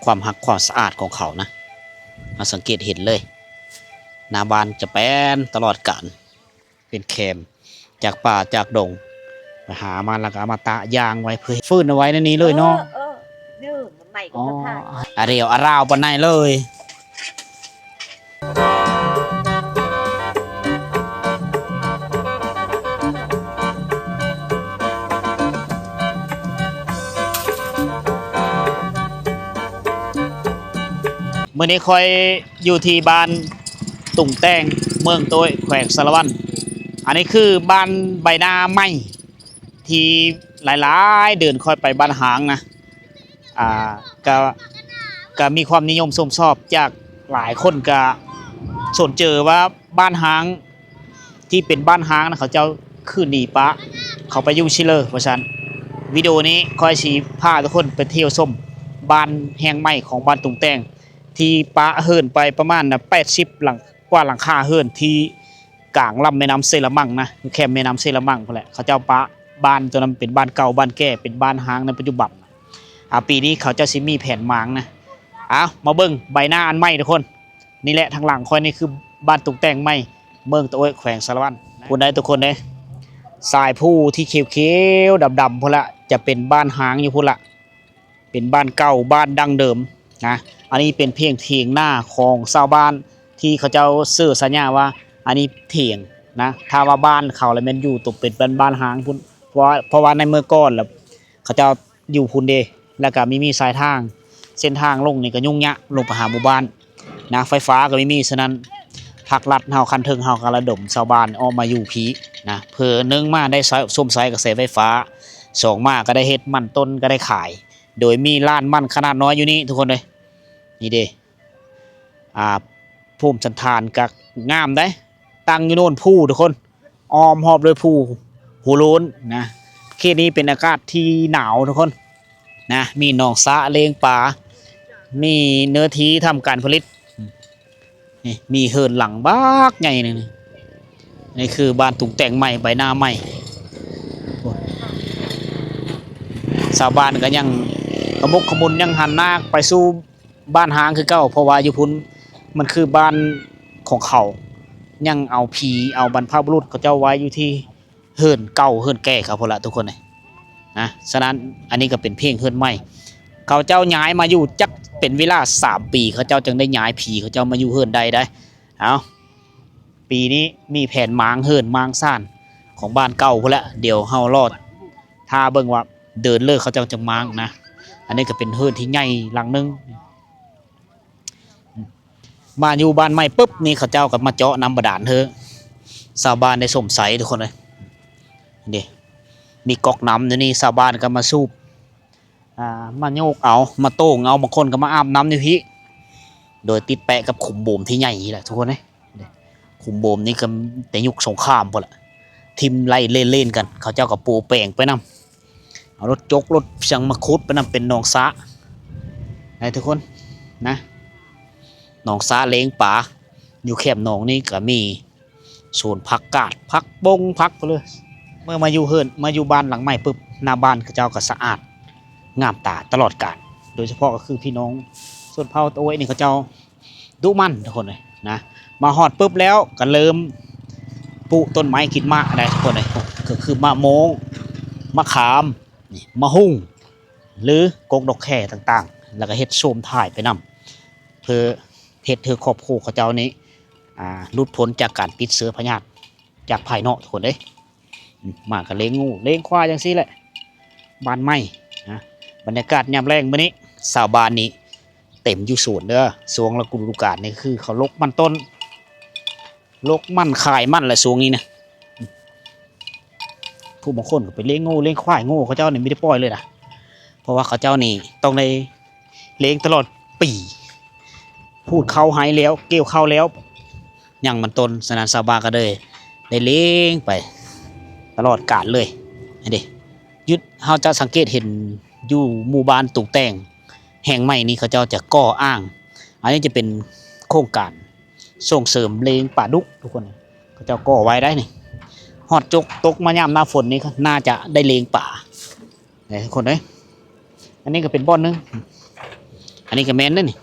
ຄວາມຮັກຄວາມສະອາດຂອງເຂົານະ. ເຮົາສັງເກດເຫັນເລີຍ ໜ້າບ້ານຈະແປນຕະຫຼອດການ ເປັນແຄມ ຈາກປ່າຈາກດົງ ໄປຫາມາແລ້ວກໍເອົາມາຕະຢ່າງໄວ້ ເພື່ອຟື້ນເອົາໄວ້ໃນນີ້ເລີຍເນາະ. ເອີ ເອີ ເດີ ມັນໃໝ່ກໍ ອໍ ສະພາບ ອາດຽວອາລາວປານໃດເລີຍ. ມື້ນີ້ຂ້ອຍຢູ່ທີ່ບ້ານຕຸງແຕ່ງ ເມືອງໂຕ້ຍ ແຂວງສາລະວັນ. ອັນນີ້ຄືບ້ານໃບໜ້າໃໝ່ ທີ່ຫຼາຍໆເດືອນຂ້ອຍໄປບ້ານຮ້າງນະ ອ່າ ກະ ກະມີຄວາມນິຍົມຊົມຊອບຈາກຫຼາຍຄົນ ກະຊົມເຊີວ່າບ້ານຮ້າງ ທີ່ເປັນບ້ານຮ້າງນະ ເຂົາເຈົ້າຄືໜີປະເຂົາໄປຢູ່ຊິເລີວ່າຊັ້ນ. ວິດີໂອນີ້ຂ້ອຍຊິພາທຸກຄົນໄປທ່ຽວຊົມບ້ານແຫ່ງໃໝ່ຂອງບ້ານຕຸງແຕ່ງ ທີ່ປະເຮືອນໄປປະມານນະ ແປດສິບຫຼັງ ກວ່າຫຼັງຄາເຮືອນທີ່ກາງລຳແມ່ນ້ຳເຊລະມັງນະ ຢູ່ແຄມແມ່ນ້ຳເຊລະມັງພຸ້ນແຫຼະ. ເຂົາເຈົ້າປະບ້ານຕົວນັ້ນເປັນບ້ານເກົ່າບ້ານແກ່ ເປັນບ້ານຮ້າງໃນປັດຈຸບັນ. ອ່າ ປີນີ້ເຂົາເຈົ້າຊິມີແຜນໝາງນະ. ເອົາ ມາເບິ່ງໃບໜ້າອັນໃໝ່ທຸກຄົນ. ນີ້ແຫຼະ ທາງຫຼັງຂ້ອຍນີ້ຄືບ້ານຕຸງແຕ່ງໃໝ່ ເມືອງຕະໂອ້ຍ ແຂວງສາລະວັນ. ພຸ້ນໃດ໋ທຸກຄົນເດ້ ສາຍພູທີ່ຂຽວໆດຳໆພຸ້ນລະ ຈະເປັນບ້ານຮ້າງຢູ່ພຸ້ນລະ. ເປັນບ້ານເກົ່າ ບ້ານດັ້ງເດີມນະ. ອັນນີ້ເປັນພຽງຖຽງນາຂອງຊາວບ້ານ ທີ່ເຂົາເຈົ້າເຊື່ອສາຍາວ່າ ອັນນີ້ຖຽງນະ. ຖ້າວ່າບ້ານເຂົາລະແມ່ນຢູ່ຕົວເປັນບ້ານ ບ້ານຮ້າງພຸ້ນ ເພາະວ່າ ເພາະວ່າໃນເມື່ອກ່ອນລະເຂົາເຈົ້າຢູ່ພຸ້ນເດ. ແລ້ວກະມີ ມີສາຍທາງ ເສັ້ນທາງລົງນີ້ກະຫຍຸ້ງຍາກ ລົງໄປຫາໝູ່ບ້ານນະ. ໄຟຟ້າກະມີ ມີ ສະນັ້ນພັກລັດເຮົາ ຂັ້ນເທິງເຮົາກະລະດົມຊາວບ້ານອອກມາຢູ່ພີ້ນະ ເພື່ອໜຶ່ງມາໄດ້ໃຊ້ ຊົມໃຊ້ກະແສໄຟຟ້າ ສອງມາກະໄດ້ເຮັດມັນຕົ້ນ ກະໄດ້ຂາຍ ໂດຍມີລານມັນຂະໜາດນ້ອຍຢູ່ນີ້ທຸກຄົນເອີຍ. ນີ້ເດ ອ່າ ພູມສັນຖານກະງາມໃດ໋ ຕັ້ງຢູ່ໂນນພູທຸກຄົນ ອ້ອມຮອບດ້ວຍພູ ພູໂລ້ນນະ. ເຂດນີ້ເປັນອາກາດທີ່ໜາວທຸກຄົນນະ ມີໜອງສະລ້ຽງປາ ມີເນື້ອທີ່ທຳການຜະລິດ. ນີ້ມີເຮືອນຫຼັງບັກໃຫຍ່ໜຶ່ງ. ນີ້ຄືບ້ານຕຸງແຕ່ງໃໝ່ ໃບໜ້າໃໝ່. ໂອ້ ຊາວບ້ານກະຍັງຂະໝົກຂະໝຸນ ຍັງຫັນໜ້າໄປສູ່ບ້ານຮ້າງຄືເກົ່າ ເພາະວ່າຢູ່ພຸ້ນມັນຄືບ້ານຂອງເຂົາ ຍັງເອົາຜີ ເອົາບັນພະບຸລຸດເຂົາເຈົ້າໄວ້ຢູ່ທີ່ ເຮືອນເກົ່າເຮືອນແກ່ເຂົາພຸ້ນລະທຸກຄົນເອີຍນະ. ສະນັ້ນ ອັນນີ້ກະເປັນພຽງເຮືອນໃໝ່ ເຂົາເຈົ້າຍ້າຍມາຢູ່ຈັກເປັນເວລາສາມປີ ເຂົາເຈົ້າຈຶ່ງໄດ້ຍ້າຍຜີເຂົາເຈົ້າມາຢູ່ເຮືອນໃດໄດ໋. ເອົາ ປີນີ້ມີແຜນມ້າງເຮືອນມ້າງຊານຂອງບ້ານເກົ່າພຸ້ນລະ. ດຽວເຮົາລໍຖ້າເບິ່ງວ່າເດືອນເລີເຂົາເຈົ້າຈະມ້າງນະ. ອັນນີ້ກະເປັນເຮືອນທີ່ໃຫຍ່ຫຼັງໜຶ່ງ. ມາຢູ່ບ້ານໃໝ່ປຶບນີ້ ເຂົາເຈົ້າກະມາເຈາະນ້ຳບາດານເຮີ ຊາວບ້ານໄດ້ຊົມໃຊ້ທຸກຄົນເອີຍ. ເດ ມີກັອກນ້ຳຢູ່ນີ້ ຊາວບ້ານກະມາສູບ ອ່າ ມາໂຍກເອົາ ມາໂຕ່ງເອົາ ບາງຄົນກະມາອາບນ້ຳຢູ່ພີ້ ໂດຍຕິດແປະກັບຂຸມບູມທີ່ໃຫຍ່ນີ້ແຫຼະທຸກຄົນເອີຍ. ຂຸມບູມນີ້ກະແຕ່ຍຸກສົງຄາມພຸ້ນລະ ຖິ້ມໄລ່ເລນໆກັນ ເຂົາເຈົ້າກະປູແປງໄປນຳ ເອົາລົດຈົກລົດຫຍັງມາຂຸດໄປນຳ ເປັນໜອງສະໄດ໋ທຸກຄົນນະ. ໜອງສະລ້ຽງປາ ຢູ່ແຄມໜອງນີ້ກະມີສວນຜັກກາດ ຜັກບົ້ງ ຜັກພຸ້ນເລີຍ. ເມື່ອມາຢູ່ເຮືອນ ມາຢູ່ບ້ານຫຼັງໃໝ່ປຶບ ໜ້າບ້ານເຂົາເຈົ້າກະສະອາດງາມຕາຕະຫຼອດການ ໂດຍສະເພາະກະຄືພີ່ນ້ອງຊົນເຜົ່າຕະໂອ້ຍນີ້ ເຂົາເຈົ້າດຸໝັ່ນທຸກຄົນເອີຍນະ. ມາຮອດປຶບແລ້ວກະເລີ່ມປູກຕົ້ນໄມ້ກິນໝາກໄດ້ທຸກຄົນເອີຍ ກະຄືມະມ່ວງ ມະຂາມ ນີ້ ມະຮຸ່ງ ຫຼື ກົກດອກແຄຕ່າງໆ ແລ້ວກະເຮັດໂສມຖ່າຍໄປນຳ ເພື່ອເຮັດໃຫ້ຄອບຄົວເຂົາເຈົ້ານີ້ ອ່າ ຫຼຸດພົ້ນຈາກການຕິດເຊື້ອພະຍາດຈາກພາຍນອກທຸກຄົນເອີຍ. ມາກະລ້ຽງງົວລ້ຽງຄວາຍຈັ່ງຊີ້ແຫຼະ ບ້ານໃໝ່ນະ. ບັນຍາກາດຍາມແລງມື້ນີ້ ຊາວບ້ານນີ້ເຕັມຢູ່ສວນເດີ ຊ່ວງລະດູການນີ້ຄືເຂົາລົກມັນຕົ້ນ ລົກມັນຂາຍມັນແຫຼະຊ່ວງນີ້ນະ. ຜູ້ບາງຄົນກະໄປລ້ຽງງົວລ້ຽງຄວາຍ ງົວເຂົາເຈົ້ານີ້ມີແຕ່ປ່ອຍເລີຍນະ ເພາະວ່າເຂົາເຈົ້ານີ້ຕ້ອງໄດ້ລ້ຽງຕະຫຼອດປີ ປູກເຂົ້າໄຮ່ແລ້ວ ກ່ຽວເຂົ້າແລ້ວ ຫຍັງມັນຕົ້ນ. ສະນັ້ນຊາວບ້ານກະເລີຍໄດ້ລ້ຽງໄປຕະຫຼອດການເລີຍ. ອັນນີ້ ຢຸດ ເຮົາຈະສັງເກດເຫັນຢູ່ໝູ່ບ້ານຕຸງແຕ່ງແຫ່ງໃໝ່ນີ້ ເຂົາເຈົ້າຈະກໍ່ອ່າງ ອັນນີ້ຈະເປັນໂຄງການ ສົ່ງເສີມລ້ຽງປາດຸກທຸກຄົນ ເຂົາເຈົ້າກໍ່ໄວ້ໄດ໋ນີ້. ຮອດຈົກຕົກມາຍາມໜ້າຝົນນີ້ ໜ້າຈະໄດ້ລ້ຽງປາເດ້ທຸກຄົນເອີຍ. ອັນນີ້ກະເປັນບ່ອນໜຶ່ງ ອັນນີ້ກໍແມ່ນເດ້ນີ້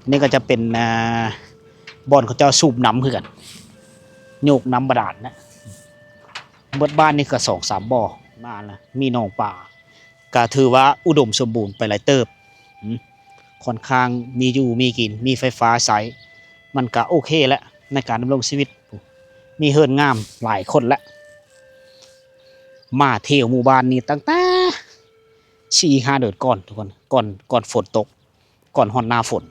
ອັນນີ້ກໍຈະເປັນ ອ່າ ບ່ອນເຂົາເຈົ້າສູບນ້ຳຄືກັນ ໂຍກນ້ຳບາດານນະ. ເບິດບ້ານນີ້ກໍສອງສາມບໍ່ ມາລະ ມີໜອງປາ ກໍຖືວ່າອຸດົມສົມບູນໄປຫຼາຍເຕີບ. ອືມ ຂ້ອນຂ້າງມີຢູ່ມີກິນ ມີໄຟຟ້າໃຊ້ ມັນກໍໂອເຄແຫຼະ ໃນການດຳລົງຊີວິດ. ມີເຮືອນງາມຫຼາຍຄົນແຫຼະ ມາທ່ຽວໝູ່ບ້ານນີ້ຕັ້ງແຕ່ສີ່ຫ້າເດືອນກ່ອນ ທຸກຄົນ ກ່ອນ ກ່ອນຝົນຕົກ ກ່ອນຮອດໜ້າຝົນ.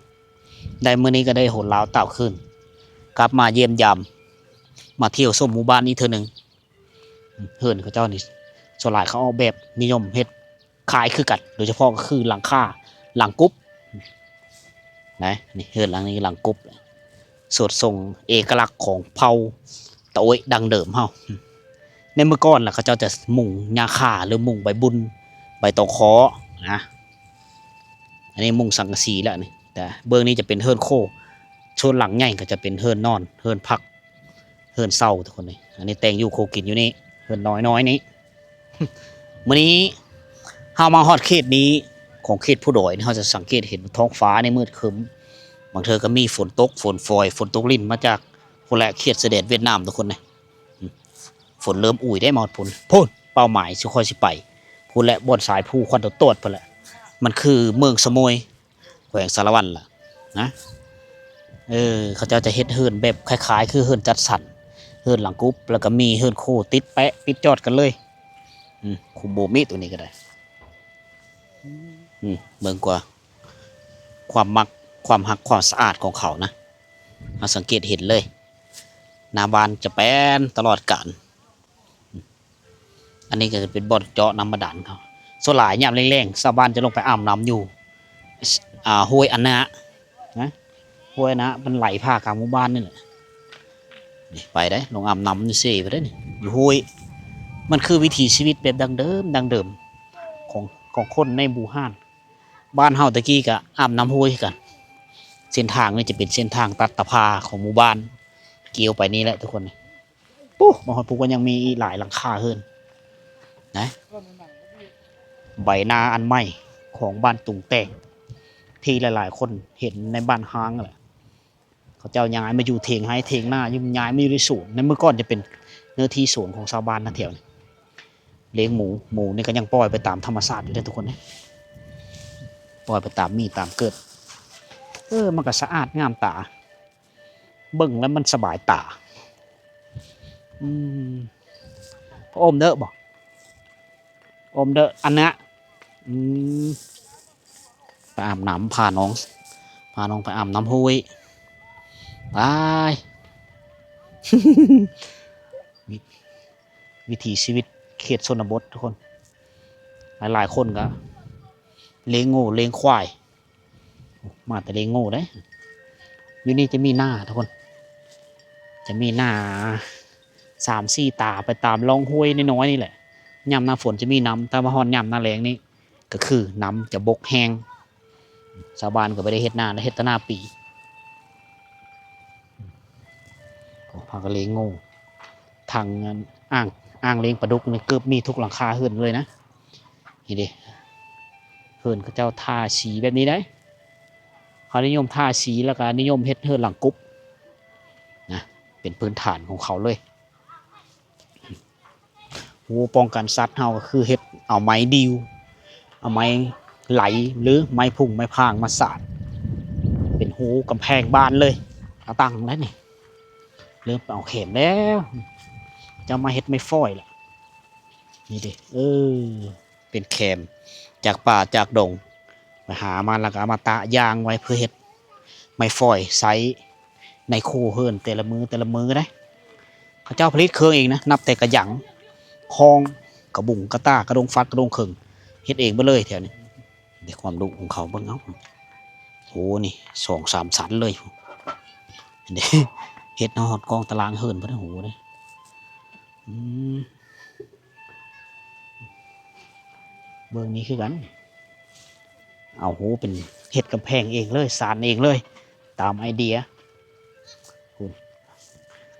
ໄດ້ ມື້ນີ້ກໍໄດ້ໂຫລາວຕ່າວຄືນ ກັບມາຢ້ຽມຢາມ ມາທ່ຽວຊົມໝູ່ບ້ານອີກເທື່ອໜຶ່ງ. ເຮືອນເຂົາເຈົ້ານີ້ ສ່ວນຫຼາຍເຂົາອອກແບບນິຍົມເຮັດ ຄ້າຍຄືກັນ ໂດຍສະເພາະກໍຄືຫຼັງຄາຫຼັງກຸບນະ. ນີ້ເຮືອນຫຼັງນີ້ຫຼັງກຸບ ສວດສົ່ງເອກະລັກຂອງເຜົ່າຕາໂອ້ຍດັ້ງເດີມເຮົາ. ໃນເມື່ອກ່ອນລະເຂົາເຈົ້າຈະມຸງຫຍ້າຄາ ຫຼື ມຸງໃບບຸນ ໃບຕອງຄໍນະ. ອັນນີ້ມຸງສັງກະສີແລ້ວນີ້ ແຕ່ເບື້ອງນີ້ຈະເປັນເຮືອນໂຄ. ສ່ວນຫຼັງໃຫຍ່ກໍຈະເປັນເຮືອນນອນ ເຮືອນພັກ ເຮືອນເຊົ່າ ທຸກຄົນເອີຍ. ອັນນີ້ແຕ່ງຢູ່ຄົວກິນຢູ່ນີ້ ເຮືອນນ້ອຍໆນີ້. ມື້ນີ້ເຮົາມາຮອດເຂດນີ້ ຂອງເຂດພູດອຍນີ້ ເຮົາຈະສັງເກດເຫັນທ້ອງຟ້ານີ້ມືດຄຶ້ມ ບາງເທື່ອກໍມີຝົນຕົກ ຝົນຝອຍ ຝົນຕົກລິນມາຈາກພຸ້ນແຫຼະ ເຂດຊາຍແດນຫວຽດນາມ ທຸກຄົນເອີຍ. ຝົນເລີ່ມອຸຍໄດ້ມາຮອດພຸ້ນ ພຸ້ນ ເປົ້າໝາຍສຸຂ້ອຍຊິໄປ ພຸ້ນແຫຼະ ບ່ອນຊາຍພູຄວັນໂຕດໆ ພຸ້ນແຫຼະ ມັນຄືເມືອງສະໂໝຍ ແຂວງສາລະວັນລະນະ. ເອີ ເຂົາເຈົ້າຈະເຮັດເຮືອນແບບຄ້າຍໆ ຄືເຮືອນຈັດສັນ ເຮືອນຫຼັງກຸບ ແລ້ວກໍມີເຮືອນໂຄຕິດແປະຕິດຈອດກັນເລີຍ. ອືມ ຄຸມໂບມິໂຕນີ້ກໍໄດ້. ອືມ ເບິ່ງກວ່າ ຄວາມມັກ ຄວາມຮັກ ຄວາມສະອາດຂອງເຂົານະ ເຮົາສັງເກດເຫັນເລີຍ ໜ້າບ້ານຈະແປນຕະຫຼອດການ. ອັນນີ້ກໍຈະເປັນບ່ອນເຈາະນ້ຳບາດານເຂົາ. ສ່ວນຫຼາຍຍາມແລ້ງໆ ຊາວບ້ານຈະລົງໄປອາບນ້ຳຢູ່ ອ່າ ຫ້ວຍອະນະນະ ຫ້ວຍອະນະ ມັນໄຫຼຜ່າກາງໝູ່ບ້ານນີ້ແຫຼະ. ນີ້ໄປໄດ໋ ລົງອາບນ້ຳຢູ່ເຊໄປໄດ໋ນີ້ ຢູ່ຫ້ວຍ. ມັນຄືວິຖີຊີວິດແບບດັ້ງເດີມ ດັ້ງເດີມຂອງ ຂອງຄົນໃນບູຮານ. ບ້ານເຮົາແຕ່ກີ້ກໍອາບນ້ຳຫ້ວຍຄືກັນ. ເສັ້ນທາງນີ້ຈະເປັນເສັ້ນທາງຕັດຕະພາຂອງໝູ່ບ້ານ ກ່ຽວໄປນີ້ແຫຼະທຸກຄົນ. ປູ້ ມາຮອດພຸ້ນກໍຍັງມີອີກຫຼາຍຫຼັງຄາເຮືອນນະ. ໃບນາອັນໃໝ່ຂອງບ້ານຕຸງແຕງ ທີ່ຫຼາຍໆຄົນເຫັນໃນບ້ານຮ້າງແຫຼະ. ເຂົາເຈົ້າຍ້າຍມາຢູ່ເຖງໄຮ່ເຖງນາ ຍ້າຍມາຢູ່ໃນສວນ. ໃນເມື່ອກ່ອນຈະເປັນເນື້ອທີ່ສວນຂອງຊາວບ້ານນະແຖວນີ້. ລ້ຽງໝູ ໝູນີ້ກໍຍັງປ່ອຍໄປຕາມທຳມະຊາດຢູ່ເດ້ທຸກຄົນເດ້ ປ່ອຍໄປຕາມມີຕາມເກີດ. ເອີ ມັນກໍສະອາດງາມຕາ ເບິ່ງແລ້ວມັນສະບາຍຕາ. ອືມ ພະອົມເດີບໍ ອົມເດີອັນນະ. ອືມ ໄປອາບນ້ຳ ພານ້ອງ ພານ້ອງໄປອາບນ້ຳຫ້ວຍ. ໄປ ວິ ວິຖີຊີວິດເຂດຊົນນະບົດທຸກຄົນ. ຫຼາຍໆຄົນກໍລ້ຽງງົວລ້ຽງຄວາຍ. ມາແຕ່ເລໂງ່ເດ້. ຢູ່ນີ້ຈະມີນາທຸກຄົນ ຈະມີນາສາມສີ່ຕາໄປຕາມລ່ອງຫ້ວຍນ້ອຍໆນີ້ແຫຼະ. ຍາມໜ້າຝົນຈະມີນ້ຳ ແຕ່ວ່າຮອດຍາມໜ້າແລ້ງນີ້ກໍຄືນ້ຳຈະບົກແຮງ. ຊາວບ້ານກໍບໍ່ໄດ້ເຮັດນາ ໄດ້ເຮັດແຕ່ນາປີ. ໂອ້ ພາກັນເລໂງ່ ຖັງ ອ່າງ ອ່າງເລງປາດຸກນີ້ເກືອບມີທຸກຫຼັງຄາເຮືອນເລີຍນະ. ນີ້ເດ້ ເຮືອນເຂົາເຈົ້າທາສີແບບນີ້ໄດ໋. ເຂົານິຍົມທາສີ ແລ້ວກໍນິຍົມເຮັດເຮືອນຫຼັງກົບນະ ເປັນພື້ນຖານຂອງເຂົາເລີຍ. ໂອ້ ປ້ອງກັນສັດເຮົາກໍຄືເຮັດເອົາໄມ້ດິ້ວ ເອົາໄມ້ໄຫຼ ຫຼື ໄມ້ພຸງໄມ້ພາງມາສານ ເປັນຮູກຳແພງບ້ານເລີຍ. ເອົາຕັ້ງແລ້ວນີ້ ເລີ່ມເອົາແຄມແລ້ວ ເຈົ້າມາເຮັດໄມ້ຟອຍແລ້ວ. ນີ້ເດ້ ເອີ ເປັນແຄມຈາກປ່າຈາກດົງ ໄປຫາມາ ແລ້ວກໍເອົາມາຕະຢ່າງໄວ້ເພື່ອເຮັດໄມ້ຟອຍໃຊ້ໃນຄົວເຮືອນແຕ່ລະມື້ແຕ່ລະມື້ເດ້. ເຂົາເຈົ້າຜະລິດເຄື່ອງເອງນະ ນັບແຕ່ກະຫຍັງ ຄ້ອງ ກະບຸງ ກະຕ້າ ກະດົງຟັດ ກະດົງເຂີງ ເຮັດເອງເບິດເລີຍແຖວນີ້. ເດ້ ຄວາມດຸຂອງເຂົາ ເບິ່ງເອົາ ໂຫ ນີ້ສອງສາມຊັ້ນເລີຍ. ເດ້ ເຮັດຮອດກ້ອງຕາລາງເຮືອນເພິ່ນ ໂຫ ເດ້ ອືມ ເບິ່ງນີ້ຄືກັນ ເອົາ ໂຫ ເປັນ ເຮັດກຳແພງເອງເລີຍ ສານເອງເລີຍ ຕາມໄອເດຍ.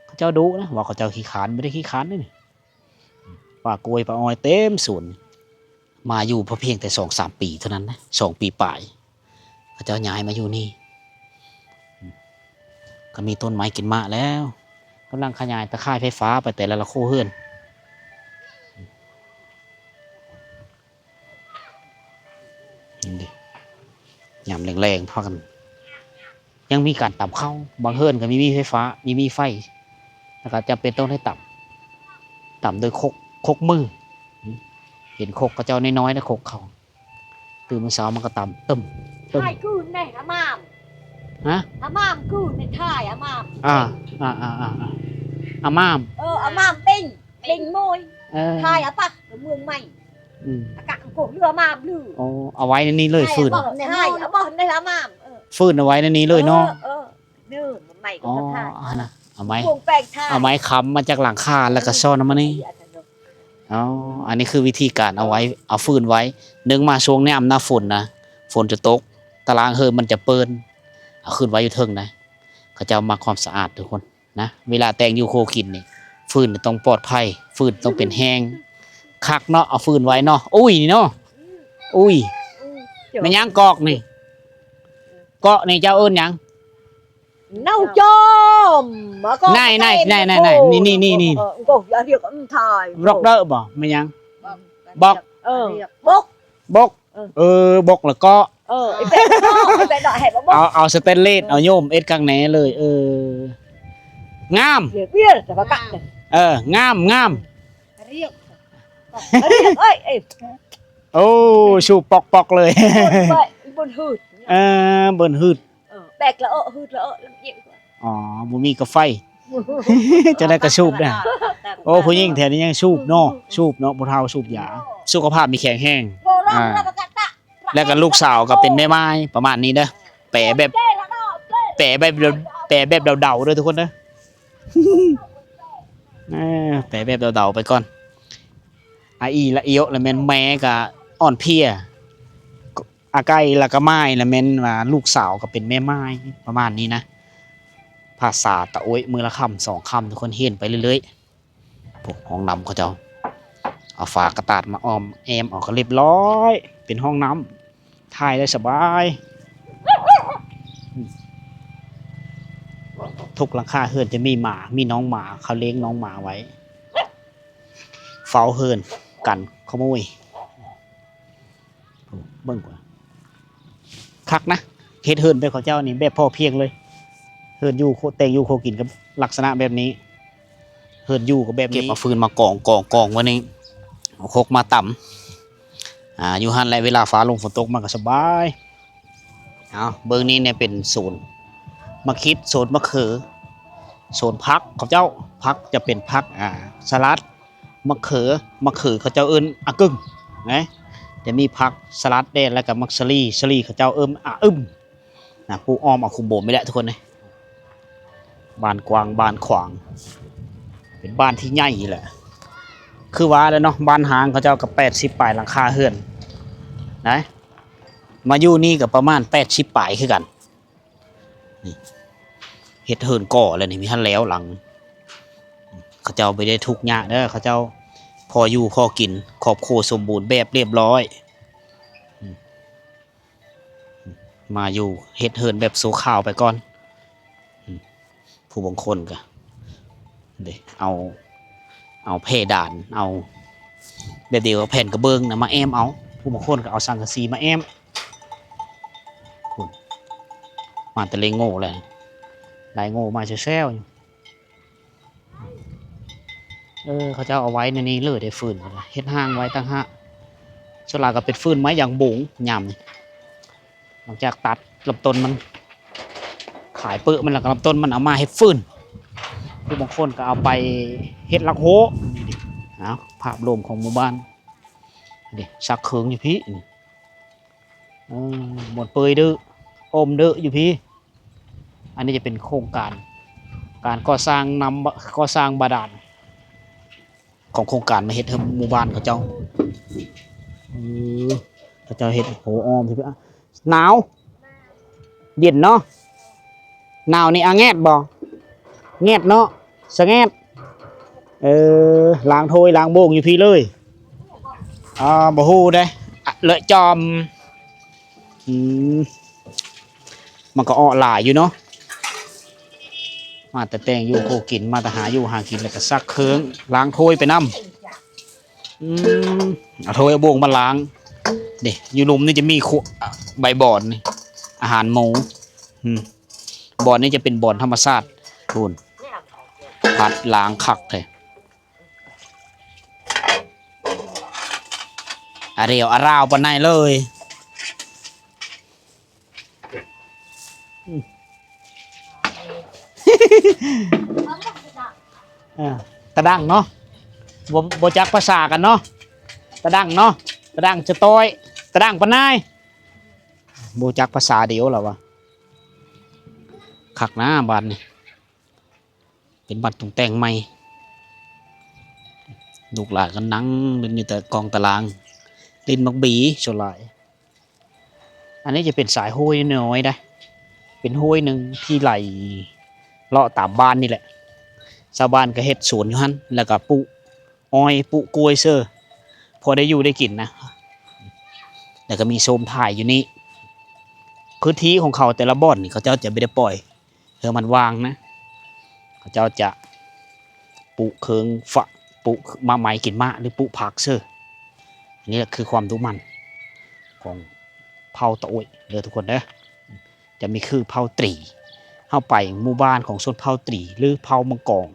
ເຂົາເຈົ້າດຸນະ ວ່າເຂົາເຈົ້າຂີ້ຄ້ານ ບໍ່ໄດ້ຂີ້ຄ້ານເດ້ນີ້. ປ່າກ້ວຍປ່າອ້ອຍເຕັມສວນ. ມາຢູ່ພະພຽງແຕ່ສອງສາມປີເທົ່ານັ້ນນະ ສອງປີປາຍ. ເຂົາເຈົ້າຍ້າຍມາຢູ່ນີ້ ກໍມີຕົ້ນໄມ້ກິນໝາກແລ້ວ ກຳລັງຂະຫຍາຍຕາຂ່າຍໄຟຟ້າໄປແຕ່ລະລະຄົວເຮືອນ. ນີ້ເດ້ ຍາມແລງໆ ພາກັນ ຍັງມີການຕຳເຂົ້າ ບາງເຮືອນກໍມີມີໄຟຟ້າ ມີມີໄຟ ແລ້ວກໍຈຳເປັນຕ້ອງໄດ້ຕຳ ຕຳໂດຍຄົກ ຄົກມື ເຫັນຄົກເຂົາເຈົ້ານ້ອຍໆ ນະ ຄົກເຂົາ ຕື່ນມື້ເຊົ້າມາກໍຕຳ ຕຶ້ມ ຕຶ້ມ ຖ່າຍຄືນແດ່ອາມາມ ຮະ ອາມາມຄືນແດ່ ຖ່າຍອາມາມ ອ່າ ອ່າໆໆໆ ອາມາມ ເອີ ອາມາມເປັນ ເປັນໂມຍ ເອີ ຖ່າຍອາປະ ເມືອງໃໝ່ ອືມ ອາກະອັງກົງເຮືອມາບລື ໂອ້ ເອົາໄວ້ໃນນີ້ເລີຍ ຝືນ ໃຊ່ ເອົາບໍ່ໃນອາມາມ ເອີ ຝືນເອົາໄວ້ໃນນີ້ເລີຍເນາະ ເອີ ເອີ ເນີ ໃໝ່ກໍ ອໍ ຈະຖ່າຍ ອັນນະ ເອົາໄມ້ ໂປ່ງແປງຖ່າຍ ເອົາໄມ້ຄ້ຳມາຈາກຫຼັງຄາ ແລ້ວກໍຊ້ອນເອົາມານີ້ ອໍ ອັນນີ້ຄືວິທີການເອົາໄວ້ ເອົາຝືນໄວ້ ເນື່ອງມາຊ່ວງຍາມໜ້າຝົນນະ ຝົນຈະຕົກ ຕາລ່າງເຮືອນມັນຈະເປີນ ເອົາຂຶ້ນໄວ້ຢູ່ເທິງນະ ເຂົາເຈົ້າມັກຄວາມສະອາດທຸກຄົນ. ນະ ເວລາແຕ່ງຢູ່ຄົວກິນນີ້ ຟືນຕ້ອງປອດໄພ ຟືນຕ້ອງເປັນແຮງ ຄັກເນາະ ເອົາຟືນໄວ້ເນາະ ອຸ້ຍນີ້ເນາະ ອຸ້ຍ ແມ່ນຫຍັງກອກນີ້ ເກາະນີ້ເຈົ້າເອີ້ນຫຍັງ ເນົ່າຈອມ ນາຍ ນາຍ ນາຍ ນີ້ ນີ້ ນີ້ ນີ້ ເອີ ເອີ ກໍຢ່າຮຽກ ອືມ ຖ່າຍ ບລັອກເດີບໍ່ ແມ່ນຫຍັງ ບລັອກ ເອີ ບົກ ບົກ ເອີ ເອີ ບົກລະເກາະ ເອີ ໄອ້ແປະເນາະ ໄອ້ແປະເນາະ ໃຫ້ບໍ່ ເອົາ ເອົາສະແຕນເລດ ເອົາໂຍມເຮັດຄັກແນ່ເລີຍ ເອີ ງາມ ວຽນ ວຽນ ແຕ່ວ່າກະ ເອີ ງາມ ງາມ ຮຽກ ຮຽກ ເອີຍ ເອີຍ ໂອ້ ສູບປອກໆເລີຍ ເບິ່ນ ເບິ່ນຫືດ ເອີ ເບິ່ນຫືດ ເອີ ແປກລະເອາະ ຫືດລະເອາະ ລຳເອຍ ອໍ ບໍ່ມີກາໄຟ ຈັ່ງໃດກໍສູບນະ ໂອ້ ຜູ້ຍິງແຖວນີ້ຍັງສູບເນາະ ສູບເນາະ ຜູ້ເຖົ້າສູບຢາ ສຸຂະພາບມີແຂງແຮງ ອ່າ ແລ້ວກໍລູກສາວກໍເປັນແມ່ໝ້າຍ ປະມານນີ້ເດີ ແປແບບ ແປແບບ ແປແບບເດົາໆເດີທຸກຄົນເດີ ເອີ ແປແບບເດົາໆໄປກ່ອນ ອາອີລະອີໂອ ລະແມ່ນແມ່ກໍອ່ອນເພຍ ອາໄກ່ລະກະໝ້າຍ ລະແມ່ນວ່າລູກສາວກໍເປັນແມ່ໝ້າຍ ປະມານນີ້ນະ ພາສາຕະໂອ້ຍ ມື້ລະຄຳສອງຄຳ ທຸກຄົນເຫັນໄປເລື້ອຍໆ ພວກຫ້ອງນ້ຳເຂົາເຈົ້າ ເອົາຝາກະດາດມາອ້ອມແອ້ມເອົາກໍລຽບລ້ອຍ ເປັນຫ້ອງນ້ຳ ຖ່າຍໄດ້ສະບາຍ ທຸກຫຼັງຄາເຮືອນຈະມີໝາ ມີນ້ອງໝາ ເຂົາລ້ຽງນ້ອງໝາໄວ້ ເຝົ້າເຮືອນກັນຂະໂມຍ ເບິ່ງກ່ອນ ຄັກນະ ເຮັດເຮືອນແບບເຂົາເຈົ້ານີ້ແບບພໍພຽງເລີຍ ເຮືອນຢູ່ ແຕ່ງຢູ່ຄົວກິນກັບລັກສະນະແບບນີ້ ເຮືອນຢູ່ກໍແບບນີ້ ເກັບເອົາຟືນມາກອງໆໆ ໄວ້ນີ້ ເອົາຄົກມາຕຳ ອ່າ ຢູ່ຫັ້ນແຫຼະ ເວລາຟ້າລົງຝົນຕົກມາກໍສະບາຍ ເອົາ ເບິ່ງນີ້ແມ່ນເປັນສວນໝາກຂິດ ສວນໝາກເຂືອ ສວນຜັກເຂົາເຈົ້າ ຜັກຈະເປັນຜັກ ອ່າ ສະຫຼັດ ໝາກເຂືອ ໝາກເຂືອເຂົາເຈົ້າເອີ້ນອາກຶ່ງນະ ຈະມີຜັກສະຫຼັດແດ່ ແລ້ວກໍໝາກສາລີ ສາລີເຂົາເຈົ້າເອີ້ນອາອຶ່ມນະ ປູກອ້ອມເອົາຄຸມໂບມນີ້ແຫຼະທຸກຄົນເອີຍ ບ້ານກວ້າງບ້ານຂວາງ ເປັນບ້ານທີ່ໃຫຍ່ແຫຼະ ຄືວ່າແຫຼະເນາະ ບ້ານຮ້າງເຂົາເຈົ້າກໍແປດສິບປາຍຫຼັງຄາເຮືອນນະ ມາຢູ່ນີ້ກໍປະມານແປດສິບປາຍຄືກັນ ນີ້ ເຮັດເຮືອນກໍ່ແລ້ວນີ້ ມີທັນແລ້ວຫຼັງ ເຂົາເຈົ້າບໍ່ໄດ້ທຸກຍາກເດີ ເຂົາເຈົ້າພໍຢູ່ພໍກິນ ຄອບຄົວສົມບູນແບບລຽບລ້ອຍ ມາຢູ່ເຮັດເຮືອນແບບຊົ່ວຄາວໄປກ່ອນ ຜູ້ບາງຄົນກໍ ເດ້ ເອົາ ເອົາເພດານ ເອົາແບບດຽວກັບແຜ່ນກະເບື້ອງນະມາແອ້ມເອົາ ຜູ້ບາງຄົນກໍເອົາສັງກະສີມາແອ້ມ ພຸ້ນ ມາແຕ່ເລງໂງ່ແລ້ວ ໄລ່ໂງ່ມາແຊວໆຢູ່ ເອີ ເຂົາເຈົ້າເອົາໄວ້ໃນນີ້ເລີຍເດ້ ຟືນ ເຮັດຮ່າງໄວ້ຕ່າງຫາກ ສ່ວນຫຼາຍກໍເປັນຟືນໄມ້ຢາງໂບງ ຍາມນີ້ ຫຼັງຈາກຕັດລຳຕົ້ນມັນ ຂາຍເປິະມັນ ແລ້ວກໍລຳຕົ້ນມັນເອົາມາເຮັດຟືນ ຜູ້ບາງຄົນກໍເອົາໄປເຮັດລັກໂຮ ເອົາ ພາບລວມຂອງໝູ່ບ້ານ ເດ້ ຊັກເຄິ່ງຢູ່ພີ້ ເອີ ບ່ອນເປີຍເດີ້ ໂອມເດີ້ຢູ່ພີ້ ອັນນີ້ຈະເປັນໂຄງການ ການກໍ່ສ້າງນ້ຳ ກໍ່ສ້າງບາດານ ຂອງໂຄງການມາເຮັດໃຫ້ໝູ່ບ້ານເຂົາເຈົ້າ ເອີ ເຂົາເຈົ້າເຮັດໂຫອ້ອມ ໜາວ ເຢັນເນາະ ໜາວນີ້ອາແງດບໍ່ ແງດເນາະ ສະແງດ ເອີ ລ້າງຖ້ວຍລ້າງໂບງຢູ່ພີ້ເລີຍ ອ່າ ບໍ່ຮູ້ເດ້ ເລາະຈອມ ອືມ ມັນກໍເອາະຫຼາຍຢູ່ເນາະ. ມາແຕ່ແຕ່ງຢູ່ໂຄກິນ ມາແຕ່ຫາຢູ່ຫາກິນ ແລ້ວກໍຊັກເຄື່ອງ ລ້າງຖ້ວຍໄປນຳ. ອືມ ເອົາຖ້ວຍເອົາໂບງມາລ້າງ. ນີ້ ຢູ່ລຸ່ມນີ້ຈະມີ ໃບບ່ອນນີ້ ອາຫານໝູ. ອືມ ບ່ອນນີ້ຈະເປັນບ່ອນທຳມະຊາດ. ພຸ້ນ ພັດລ້າງຄັກແທ້. ອາເຣວອາຣາວປານໃດເລີຍ. ອືມ ເອີ ຕາດັງເນາະ ບໍ່ ບໍ່ຈັກພາສາກັນເນາະ. ຕາດັງເນາະ ຕາດັງສະຕ້ອຍ ຕາດັງປານໃດ. ບໍ່ຈັກພາສາດຽວລະວ່າ. ຄັກນາບ້ານນີ້. ເປັນບ້ານຕຸງແຕ່ງໃໝ່ ລູກຫຼານກໍນັ່ງຫຼິ້ນຢູ່ແຕ່ກອງຕາລາງ ຫຼິ້ນໝາກບີສ່ວນຫຼາຍ. ອັນນີ້ຈະເປັນສາຍຫ້ວຍນ້ອຍໃດ໋ ເປັນຫ້ວຍໜຶ່ງທີ່ໄຫຼເລາະຕາມບ້ານນີ້ແຫຼະ. ຊາວບ້ານກໍເຮັດສວນຢູ່ຫັ້ນ ແລ້ວກໍປູກອ້ອຍ ປູກກ້ວຍເສີ ພໍໄດ້ຢູ່ໄດ້ກິນນະ. ແລ້ວກໍມີໂຊມຖ່າຍຢູ່ນີ້. ພື້ນທີ່ຂອງເຂົາແຕ່ລະບ່ອນນີ້ ເຂົາເຈົ້າຈະບໍ່ໄດ້ປ່ອຍ ເພື່ອມັນວ່າງນະ ເຂົາເຈົ້າຈະປູກເຄື່ອງຝາກ ປູກໝາກໄມ້ກິນໝາກ ຫຼື ປູກຜັກເສີ. ອັນນີ້ແຫຼະຄືຄວາມດຸໝັ່ນຂອງເຜົ່າຕາໂອ້ຍເດີທຸກຄົນເດີ. ຈະມີຄືເຜົ່າຕຣີ ເຮົາໄປໝູ່ບ້ານຂອງຊົນເຜົ່າຕຣີ ຫຼື ເຜົ່າມັງກອງ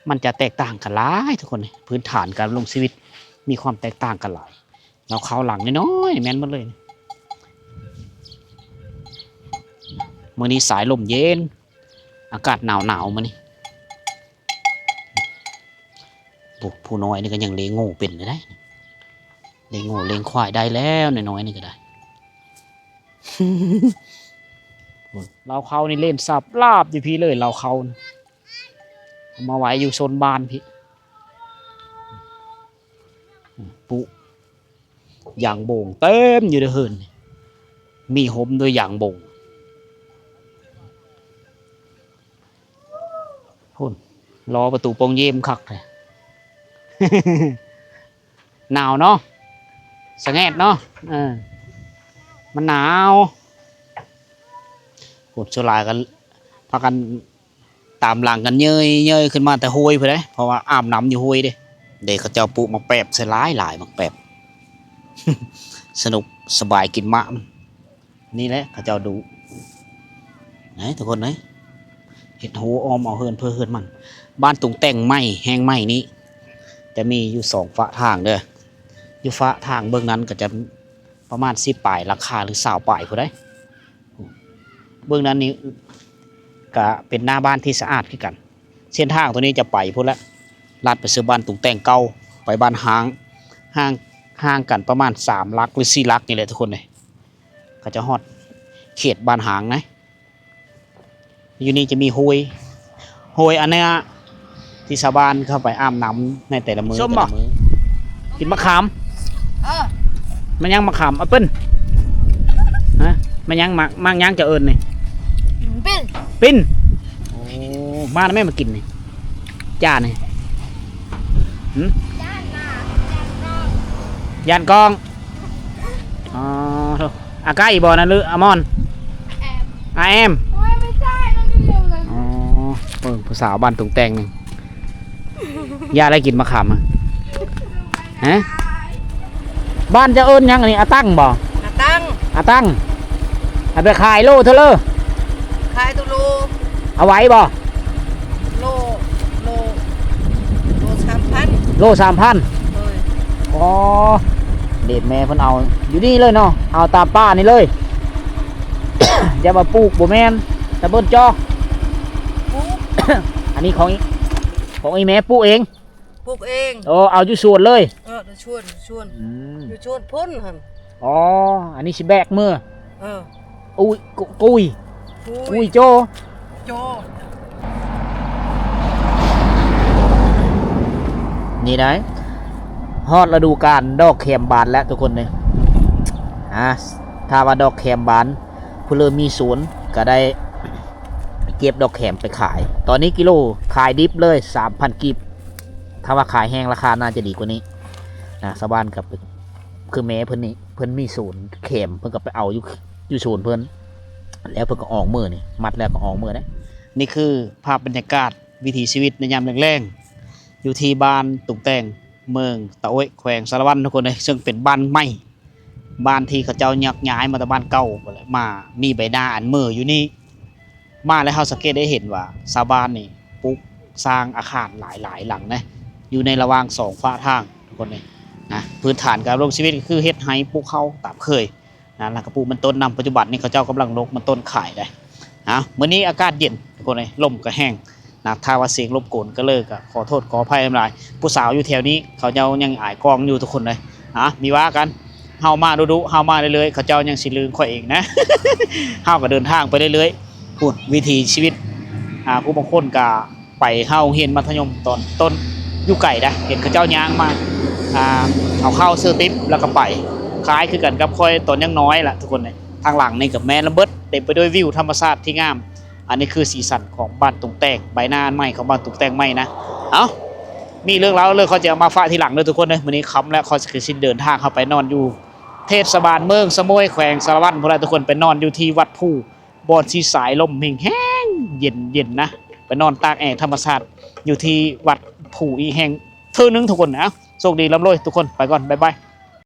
ມັນຈະແຕກຕ່າງກັນຫຼາຍທຸກຄົນ. ພື້ນຖານການດຳລົງຊີວິດມີຄວາມແຕກຕ່າງກັນຫຼາຍ. ເຮົາເຂົ້າຫຼັງນ້ອຍໆ ແມ່ນໝົດເລີຍ. ມື້ນີ້ສາຍລົມເຢັນ ອາກາດໜາວໆ ມື້ນີ້. ຜູ້ ຜູ້ນ້ອຍນີ້ກໍຍັງລ້ຽງງົວເປັນຢູ່ໄດ໋ ລ້ຽງງົວລ້ຽງຄວາຍໄດ້ແລ້ວ ນ້ອຍໆ ນີ້ກໍໄດ້. ລາວເຂົ້ານີ້ເຫຼັ້ນສາບລາບຢູ່ພີ້ເລີຍ ລາວເຂົ້ານີ້ ເອົາມາໄວ້ຢູ່ໂຊນບ້ານພີ້. ປູກຢາງໂບງເຕັມຢູ່ໃນເຮືອນນີ້ ມີຮົ່ມດ້ວຍຢາງໂບງ. ພຸ້ນ ລໍ້ປະຕູໂປ່ງເຢັນຄັກແທ້. ໜາວເນາະ ສະແງດເນາະ ເອີ ມັນໜາວ. ພຸ້ນ ສ່ວນຫຼາຍກໍພາກັນ ຕາມຫຼັງກັນເຍີ້ຍໆ ຂຶ້ນມາແຕ່ຫ້ວຍພຸ້ນເດ້ ເພາະວ່າອາບນ້ຳຢູ່ຫ້ວຍເດ້. ເດ້ ເຂົາເຈົ້າປູກໝາກແປບໃສ່ຫຼາຍໆ ໝາກແປບ ສະໜຸກສະບາຍກິນໝາກ. ນີ້ແຫຼະເຂົາເຈົ້າດຸ ນະ ທຸກຄົນເອີຍ. ເຮັດຮົ້ວອ້ອມເອົາເຮືອນເພິ່ນເຮືອນມັນ. ບ້ານຕຸງແຕ່ງໃໝ່ແຫ່ງໃໝ່ນີ້ ຈະມີຢູ່ສອງຝາກທາງເດີ. ຢູ່ຝາກທາງເບື້ອງນັ້ນກໍຈະປະມານສິບປາຍຫຼັງຄາ ຫຼື ຊາວປາຍພຸ້ນໃດ. ເບື້ອງນັ້ນນີ້ກະເປັນໜ້າບ້ານທີ່ສະອາດຄືກັນ. ເສັ້ນທາງໂຕນີ້ຈະໄປພຸ້ນແຫຼະ ລັດໄປສູ່ບ້ານຕຸງແຕ່ງເກົ່າ ໄປບ້ານຮ້າງ ຫ່າງ ຫ່າງກັນປະມານສາມຫຼັກ ຫຼື ສີ່ຫຼັກນີ້ແຫຼະທຸກຄົນເອີຍ. ເຂົາຈະຮອດເຂດບ້ານຮ້າງນະ. ຢູ່ນີ້ຈະມີຫ້ວຍ ຫ້ວຍອັນເນີ້ຍ ທີ່ຊາວບ້ານເຂົ້າໄປອາບນ້ຳໃນແຕ່ລະມື້ ຊົມບໍ່? ແຕ່ລະມື້ ກິນໝາກຂາມ. ເອີ ແມ່ນຫຍັງໝາກຂາມ? ແອັບເປິ້ນ. ຮະ? ແມ່ນຫຍັງ? ໝາກ ໝາກຫຍັງເຈົ້າເອີ້ນນີ້? ປິ້ນ ປິ້ນ. ໂອ້ ມາແລ້ວແມ່ມາກິນນີ້ ຈ້ານີ້. ຫື? ຢ້ານກ້ອງ. ອໍ ໂທ້ ອາໄກ່ບໍ່ນັ້ນ ຫຼື ອາມອນ? ອາແອມ. ໂອ້ຍ ບໍ່ໃຊ່ ມັນຄືດຽວກັນ. ອໍ ເບິ່ງຜູ້ສາວບ້ານຕຸງແຕ່ງນີ້ ຢ່າໄດ້ກິນໝາກຂາມ. ຮະ? ບ້ານເຈົ້າເອີ້ນຫຍັງອັນນີ້? ອາຕັງບໍ່? ອາຕັງ ອາຕັງ. ເອົາໄປຂາຍໂລເທົ່າເລີ? ຂາຍຕົວໂລ. ເອົາໄວ້ບໍ່? ໂລ ໂລ ໂລສາມພັນ. ໂລສາມພັນ. ໂດຍ. ອໍ ເດດແມ່ເພິ່ນເອົາຢູ່ນີ້ເລີຍເນາະ ເອົາຕາມປ່ານີ້ເລີຍ. ຢ່າວ່າປູກ ບໍ່ແມ່ນ ຕາເບິ່ນຈອກ. ປູກ ອັນນີ້ຂອງ ຂອງອີ່ແມ່ປູກເອງ? ປູກເອງ. ໂອ້ ເອົາຢູ່ສວນເລີຍ? ເອີ ຢູ່ສວນ ຢູ່ສວນ. ອືມ ຢູ່ສວນພຸ້ນຫັ້ນ. ອໍ ອັນນີ້ຊິແບກເມືອ. ເອີ ອຸ້ຍ ກຸ ກຸ້ຍ ກຸ້ຍ ກຸ້ຍໂຈ ໂຈ. ນີ້ໄດ໋ ຮອດລະດູການດອກແຂມບານແລ້ວທຸກຄົນເອີຍ. ອາ ຖ້າວ່າດອກແຂມບານ ຜູ້ເລີ່ມມີສວນກໍໄດ້ເກັບດອກແຂມໄປຂາຍ. ຕອນນີ້ກິໂລຂາຍດິບເລີຍສາມພັນກີບ. ຖ້າວ່າຂາຍແຫ້ງລາຄາໜ້າຈະດີກວ່ານີ້ນະ. ຊາວບ້ານກໍ ຄືແມ່ເພິ່ນນີ້ ເພິ່ນມີສວນແຂມ ເພິ່ນກໍໄປເອົາຢູ່ ຢູ່ສວນເພິ່ນ. ແລ້ວເພິ່ນກໍອອກມື້ນີ້ ມັດແລ້ວກໍອອກມື້ເດ້. ນີ້ຄືພາບບັນຍາກາດວິຖີຊີວິດໃນຍາມແລງໆ ຢູ່ທີ່ບ້ານຕຸງແຕ່ງ ເມືອງຕະໂອ້ຍ ແຂວງສາລະວັນ ທຸກຄົນເອີຍ, ເຊິ່ງເປັນບ້ານໃໝ່ ບ້ານທີ່ເຂົາເຈົ້າຍາກຍ້າຍມາແຕ່ບ້ານເກົ່າພຸ້ນແຫຼະ ມາມີໃບໜ້າອັນເໝີຢູ່ນີ້. ມາແລ້ວເຮົາສັງເກດໄດ້ເຫັນວ່າຊາວບ້ານນີ້ປຸກສ້າງອາຄານຫຼາຍໆຫຼັງເດ້ ຢູ່ໃນລະຫວ່າງສອງຝາທາງ ທຸກຄົນເອີຍນະ. ພື້ນຖານການດຳລົງຊີວິດກໍຄືເຮັດໄຮ່ປູກເຂົ້າຕາມເຄີຍນະ ແລ້ວກໍປູກມັນຕົ້ນນຳ. ປັດຈຸບັນນີ້ເຂົາເຈົ້າກຳລັງຫຼົກມັນຕົ້ນຂາຍໄດ໋. ເອົາ ມື້ນີ້ອາກາດເຢັນ ທຸກຄົນເອີຍ, ລົມກໍແຮງນະ, ຖ້າວ່າສຽງລົບກວນກໍເລີຍ ກໍຂໍໂທດຂໍອະໄພຫຼາຍ. ຜູ້ສາວຢູ່ແຖວນີ້ເຂົາເຈົ້າຍັງອາຍກ້ອງຢູ່ ທຸກຄົນເອີຍ. ອາ ມີວ່າກັນ ເຮົາມາດຸໆ ເຮົາມາເລື້ອຍໆ ເຂົາເຈົ້າຍັງຊິລືມຂ້ອຍອີກນະ. ເຮົາກໍເດີນທາງໄປເລື້ອຍໆ ພຸ້ນ ວິຖີຊີວິດ. ອາ ຜູ້ບາງຄົນກໍໄປເຂົ້າໂຮງຮຽນມັດທະຍົມຕອນຕົ້ນ ຢູ່ໄກນະ, ເຫັນເຂົາເຈົ້າຍ່າງມາ ອາ ເອົາເຂົ້າຊື້ຕິບແລ້ວກໍໄປ. ຄ້າຍຄືກັນກັບຂ້ອຍຕອນຍັງນ້ອຍລະ ທຸກຄົນເອີຍ. ທາງຫຼັງນີ້ກໍແມ່ນລະເບີດ ເຕັມໄປດ້ວຍວິວທຳມະຊາດທີ່ງາມ. ອັນນີ້ຄືສີສັນຂອງບ້ານຕຸງແຕ່ງ ໃບໜ້າອັນໃໝ່ຂອງບ້ານຕຸງແຕ່ງໃໝ່ນະ. ເອົ້າ ມີເລື່ອງລາວເລື່ອງ ຂ້ອຍຈະເອົາມາຝາກທີຫຼັງເດີ ທຸກຄົນເດີ. ມື້ນີ້ຄ່ຳແລ້ວ ຂ້ອຍກໍຊິເດີນທາງເຂົ້າໄປນອນຢູ່ເທດສະບານເມືອງສະໂໝຍ ແຂວງສາລະວັນພຸ້ນລະ ທຸກຄົນ. ໄປນອນຢູ່ທີ່ວັດພູ ບ່ອນທີ່ສາຍລົມແຮງໆ ເຢັນໆນະ, ໄປນອນຕາກແອທຳມະຊາດຢູ່ທີ່ວັດພູອີກແຫ່ງເທື່ອໜຶ່ງ ທຸກຄົນ. ເອົ້າ ໂຊກດີ ລ່ຳລວຍທຸກຄົນ, ໄປກ່ອນ ບາຍບາຍ.